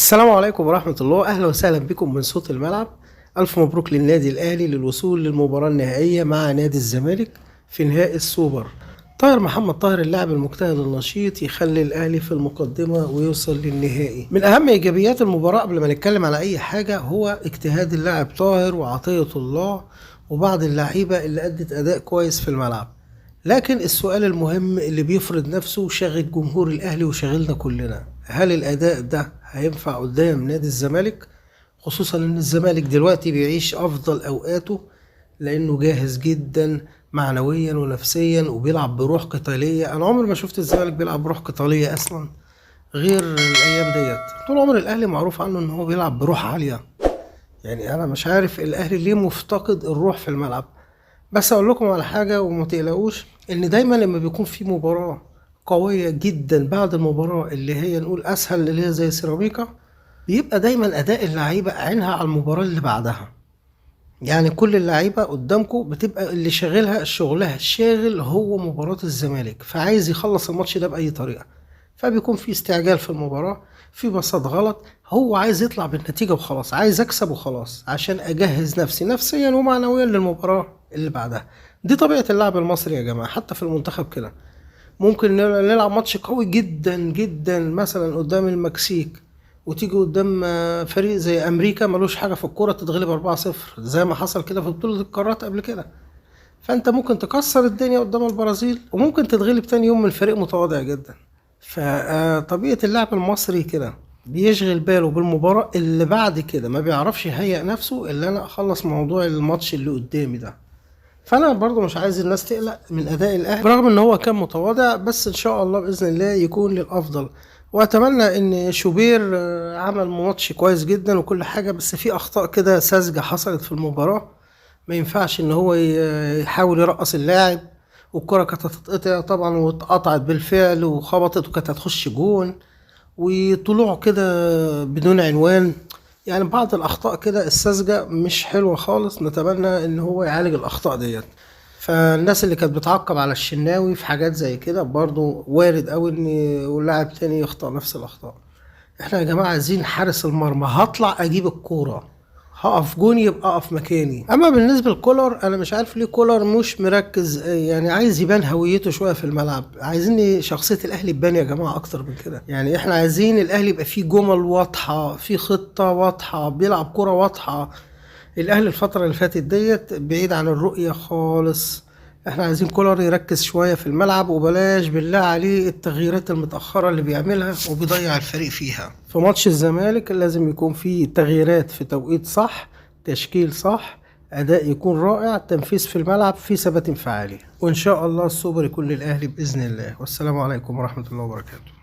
السلام عليكم ورحمة الله، أهلا وسهلا بكم من صوت الملعب. ألف مبروك للنادي الأهلي للوصول للمباراة النهائية مع نادي الزمالك في نهائي السوبر. طاهر محمد طاهر اللاعب المجتهد النشيط يخلي الأهلي في المقدمة ويوصل للنهائي. من أهم إيجابيات المباراة قبل ما نتكلم على أي حاجة هو اجتهاد اللاعب طاهر وعطية الله وبعض اللعيبة اللي أدت أداء كويس في الملعب. لكن السؤال المهم اللي بيفرض نفسه وشاغل جمهور الأهلي وشاغلنا كلنا، هل الأداء ده هينفع قدام نادي الزمالك؟ خصوصا ان الزمالك دلوقتي بيعيش افضل اوقاته لانه جاهز جدا معنويا ونفسيا وبيلعب بروح قتالية. انا عمري ما شفت الزمالك بيلعب بروح قتالية اصلا غير الايام ديت. طول عمر الاهلي معروف عنه ان هو بيلعب بروح عالية، يعني انا مش عارف الاهلي ليه مفتقد الروح في الملعب. بس اقول لكم على حاجة وما تقلقوش، ان دايما لما بيكون في مباراة قوية جدا بعد المباراة اللي هي نقول اسهل اللي هي زي سيراميكا، بيبقى دايما اداء اللعيبة عينها على المباراة اللي بعدها. يعني كل اللعيبة قدامكم بتبقى اللي شاغلها شغلها الشاغل هو مباراة الزمالك، فعايز يخلص الماتش ده باي طريقه، فبيكون في استعجال في المباراة، في باصات غلط، هو عايز يطلع بالنتيجة وخلاص، عايز اكسب وخلاص عشان اجهز نفسي نفسيا ومعنويا للمباراة اللي بعدها. دي طبيعة اللاعب المصري يا جماعة، حتى في المنتخب كده ممكن نلعب ماتش قوي جدا جدا مثلا قدام المكسيك، وتيجي قدام فريق زي امريكا ملوش حاجة في الكورة تتغلب 4-0 زي ما حصل كده في بطوله القارات قبل كده. فانت ممكن تكسر الدنيا قدام البرازيل وممكن تتغلب تاني يوم من فريق متواضع جدا. فطبيعه اللاعب المصري كده بيشغل باله بالمباراة اللي بعد كده، ما بيعرفش يهيئ نفسه اللي انا اخلص موضوع الماتش اللي قدامي ده. فانا برضو مش عايز الناس تقلق من اداء الاهلي برغم ان هو كان متواضع، بس ان شاء الله باذن الله يكون للافضل. واتمنى ان شوبير عمل ماتش كويس جدا وكل حاجة، بس في اخطاء كده ساذجة حصلت في المباراة، ما ينفعش ان هو يحاول يرقص اللاعب، والكره كانت هتتقطع طبعا واتقطعت بالفعل وخبطت وكانت هتخش جون، وطلوع كده بدون عنوان. يعني بعض الاخطاء كده الساذجه مش حلوة خالص، نتمنى ان هو يعالج الاخطاء ديت. فالناس اللي كانت بتعقب على الشناوي في حاجات زي كده برضو وارد قوي ان لاعب تاني يخطأ نفس الاخطاء. احنا يا جماعة عايزين حارس المرمى، هطلع اجيب الكورة، هقف جون يبقى اقف مكاني. اما بالنسبة لكولر انا مش عارف ليه كولر مش مركز، يعني عايز يبان هويته شوية في الملعب. عايزين شخصية الاهلي تبان يا جماعة اكتر من كده، يعني احنا عايزين الاهلي يبقى فيه جمل واضحة، فيه خطه واضحة، بيلعب كره واضحة. الاهلي الفترة اللي فاتت ديت بعيد عن الرؤية خالص. احنا عايزين كولر يركز شوية في الملعب، وبلاش بالله عليه التغييرات المتاخرة اللي بيعملها وبيضيع الفريق فيها. في ماتش الزمالك لازم يكون فيه تغييرات في توقيت صح، تشكيل صح، اداء يكون رائع، تنفيذ في الملعب، في ثبات انفعالي، وان شاء الله السوبر يكون للاهلي باذن الله. والسلام عليكم ورحمة الله وبركاته.